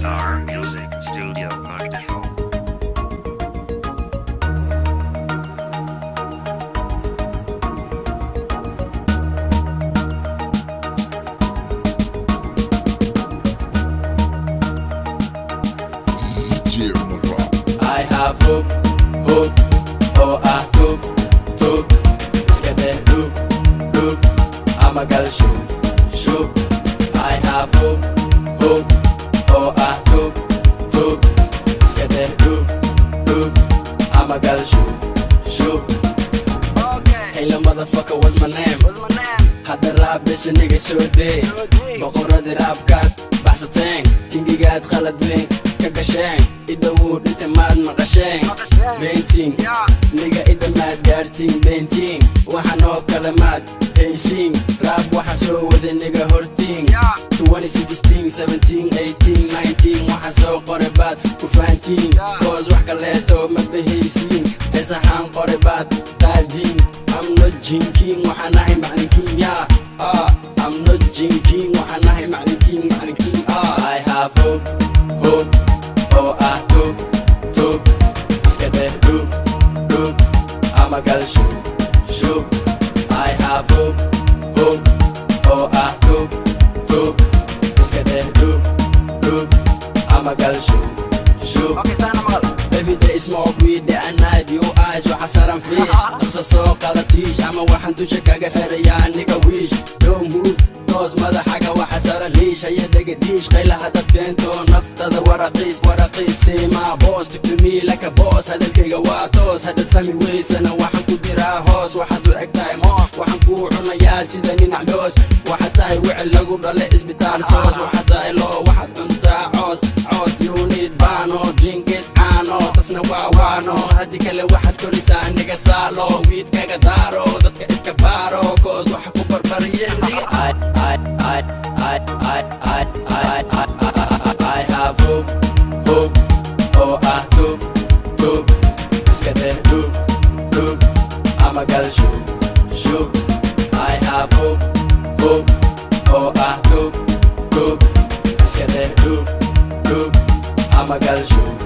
Star Music Studio Muqdisho. DJ Mura. I have hope, hope, oo ah tub, tub, iska dheh dhub, dhub, ama gal shub, shub. I have hope, hope, oo ah tub, tub, iska dheh dhub, dhub, ama gal shub, shub. Hello motherfucker, what's my name? Hadda raab besha niga soo dee, boqoradii raabkaad baxsateen, kingigaad khalad weyn ka gasheen, ida wuu dhintay maad maqasheen, beentiin niga ida maad gaartiin, beentiin waxaan oo kale maad haysiin, raab waxaa soo waday niga hortiin 2016, 17, 18, 19, waxaa soo qoray baad ku fahantiin, koos wax kaleeto ma bahaysiin, heesahaan qoray baad qaadiin. I'm not jinking, waxaan ahay maclinkiin, yeah. Ah, I'm not jinking, waxaan ahay maclinkiin, maclinkiin, ah. I have hope, hope, oo ah tub, tub, iska dheh dhub, dhub, ama gal shub, shub. I have hope, hope, oo ah tub, tub, iska dheh dhub, dhub, ama gal shub, shub. Every day smoke weed and night you eyes waxa saran fish, dhaqsa soo qaada tiish ama waxaan dusha kaga xirayaa niga wish. Don't move toos madaxaga waxa saran liish, haya dhega diish, qaylaha dad keento naftada waraqiis waraqiis. Say my boss talk to me like a boss, hadalkayga waa toos, hadad fahmi weysana waxaan ku diraa hoos. Waxaad u eg tahay moos, waxaan kuu cunayaa sida ninac loos, waxaad tahay wicil lagu dhalay isbitaal soos, waxaad tahay loo, waxaad cuntaa coos coos. You need baano, drink it caano, tasna waa waano, haddii kale waxaad korisaa niga saalo, wiidkaga daaro dadka iska baaro, koos waxa ku barbariyeen niga. I I I I I I I I I have hope, hope, oo ah tub, tub, iska dheh dhub, dhub, ama gal shub, shub. I have hope, hope, oo ah tub, tub, iska dheh dhub, dhub, ama gal shub.